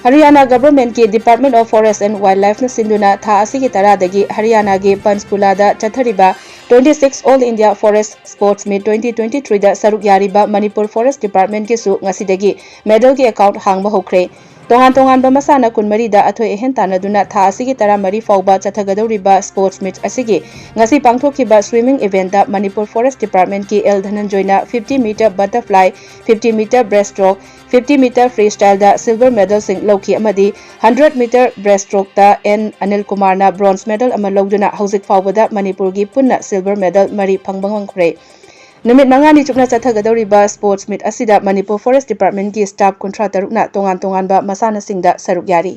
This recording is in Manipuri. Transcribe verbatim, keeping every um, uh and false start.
Haryana ꯒꯚꯔꯟꯃꯦꯟꯠꯀꯤ Department of Forest and Wildlifeꯅ ꯁꯤꯟꯗꯨꯅ ꯊꯥ ꯑꯁꯤꯒꯤ ꯇꯔꯥꯗꯒꯤ ꯍꯔꯤꯌꯥꯅꯥꯒꯤ ꯄꯟꯆꯀꯨꯂꯥꯗ ꯆꯠꯊꯔꯤꯕ twenty-six All India Forest Sports Meet twenty twenty-threeꯗ ꯁꯔꯨꯛ ꯌꯥꯔꯤꯕ ꯃꯅꯤꯄꯨꯔ Forest Departmentꯀꯤꯁꯨ ꯉꯁꯤꯗꯒꯤ medalꯒꯤ account ꯍꯥꯡꯕ ꯍꯧꯈ꯭ꯔꯦ꯫ ꯇꯣꯉꯥꯟ ꯇꯣꯉꯥꯟꯕ ꯃꯁꯥꯟꯅ ꯀꯨꯟꯃꯔꯤꯗ ꯑꯊꯣꯏ ꯑꯍꯦꯟ ꯇꯥꯟꯅꯗꯨꯅ ꯊꯥ ꯑꯁꯤꯒꯤ ꯇꯔꯥꯃꯔꯤ ꯐꯥꯎꯕ ꯆꯠꯊꯒꯗꯧꯔꯤꯕ sports meet ꯑꯁꯤꯒꯤ ꯉꯁꯤ ꯄꯥꯡꯊꯣꯛꯈꯤꯕ swimming eventꯇ ꯃꯅꯤꯄꯨꯔ Forest Departmentꯀꯤ ꯑꯦꯜ ꯙꯅꯟꯖꯣꯏꯅ fifty meter butterfly, fifty meter breaststroke, fifty meter freestyleꯗ silver medalꯁꯤꯡ ꯂꯧꯈꯤ ꯑꯃꯗꯤ hundred meter breaststrokeꯇ ꯑꯦꯟ ꯑꯅꯤꯜ ꯀꯨꯃꯥꯔꯅ bronze medal ꯑꯃ ꯂꯧꯗꯨꯅ ꯍꯧꯖꯤꯛ ꯐꯥꯎꯕꯗ ꯃꯅꯤꯄꯨꯔꯒꯤ ꯄꯨꯟꯅ silver medal ꯃꯔꯤ ꯐꯪꯕ ꯉꯝꯈ꯭ꯔꯦ꯫ ꯅꯨꯃꯤꯠ ꯃꯉꯥꯅꯤ ꯆꯨꯞꯅ ꯆꯠꯊꯒꯗꯧꯔꯤꯕ sports meet ꯑꯁꯤꯗ ꯃꯅꯤꯄꯨꯔ Forest Departmentꯀꯤ staff ꯀꯨꯟꯊ꯭ꯔꯥ ꯇꯔꯨꯛꯅ ꯇꯣꯉꯥꯟ ꯇꯣꯉꯥꯟꯕ ꯃꯁꯥꯟꯅꯁꯤꯡꯗ ꯁꯔꯨꯛ ꯌꯥꯔꯤ꯫